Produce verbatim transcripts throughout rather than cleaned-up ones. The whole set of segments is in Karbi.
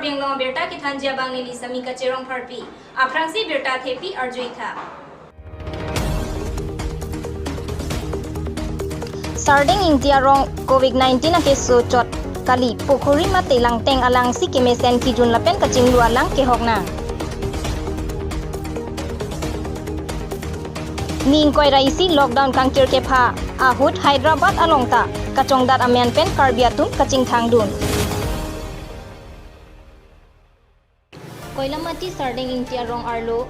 Anglong birta kethanji abang neli Samika Cherong Pharpi. Aphrangsi birta thepi arjuitha. Sardeng Ingti arong covid nineteen akeso chot kali, pukhuri mate langteng alangsi kemesen kijun lapen kachinglu alang kehok nang. Ni ingkoi ra isi lockdown kangkir kepha ahut Hyderabad along ta kachongdat amen pen Karbi atum kachingthangdun. Koilamati Sardeng Ingti arong arlo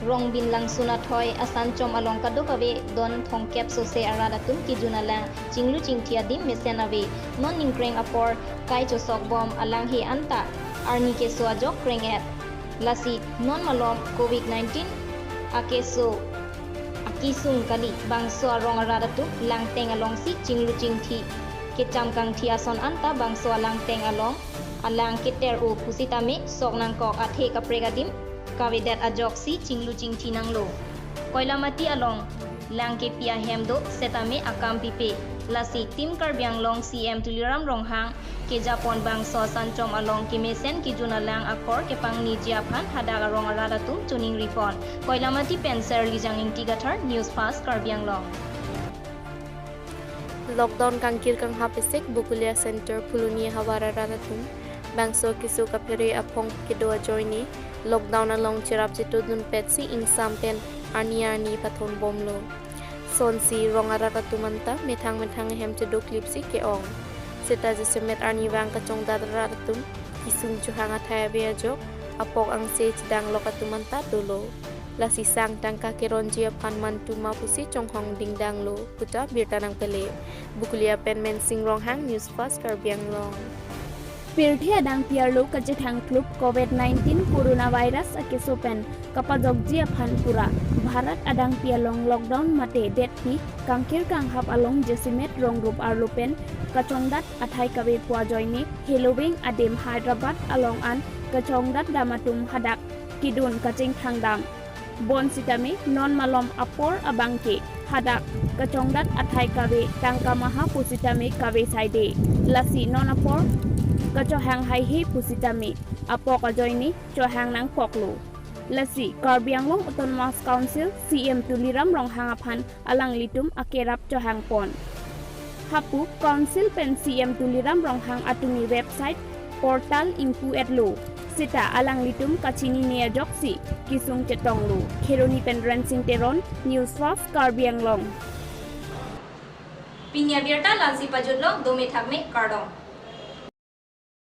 Rongbin Langsun athoi asanchom along kadokave don thomkep sose arat atum kijun alang chinglu chingthi adim mesen ave. Non ningkreng apor kai chosok bom alanghe anta arni keso ajok kreng-et. Lasi non malom covid nineteen akeso akisung kali, bangso arong arat atum langteng alongsi chinglu chingthi kecham kangthi ason anta bangso alangteng along alang keter-o pusitame sok nangkok, athe kaprek adim kavedet ajoksi chinglu chingthi nanglo. Koilamati along lang kepi ahem do setame akam pipe. Lasi Team Karbi Anglong C M Tuliram Ronghang kejapon bangso asanchom along kemesen kijun alang akor kepangniji aphan hadak arong arat atum choningripon. Koilamati pen Serlijang Ingti Kathar, News Fast Karbi Anglong. Lockdown kangkir kanghap esek Bokolia Center Phuloni ahavar arat atum bangso keso kaphere aphong kedo ajoine lockdown along cherap chetodun petsi ingsam pen arni arni pathon bomlo. Sonsi rong arat atum anta methang methang ahem chedoklipsi ke-ong. Seta jasemet arnivang kachongdat arat atum kisung chohang athai ave ajok apok angse chedanglok atum anta dolo. Lasi sang tangka keronji aphan mantu ma pusi chonghong dingdanglo puta birta nangpele. Bokolia pen Mensing Ronghang, News Fast Karbi Anglong. Pirthe adang pi arlo kachethang klup covid nineteen coronavirus akeso pen kapajokji aphan pura Bharat adang pi along lockdown mate detpi kangkir kanghap along jasemet rongrup arlo pen kachongdat athai kave pu ajoine heloving adim Hyderabad along an kachongdat dam atum hadak kedun kachingthang dam. Bonsitame non malom apor abangke hadak kachongdat athai kave tangka maha pusitame kave saide. Lasi non apor kachohang haihe pusitame apok ajoine chohang nangkoklo. Lasi Karbi Anglong Autonomous Council C M Tuliram Ronghang aphan alanglitum akerap chohangpon. Hapu Council pen C M Tuliram Ronghang atumi website portal ingpu-etlo. Seta alanglitum kachinine ajoksi kisung chetonglo. Kheroni pen Rensing Teron, News Fast Karbi Anglong. Pini abirta la-ansi pajutlo, dome thakme, kardom.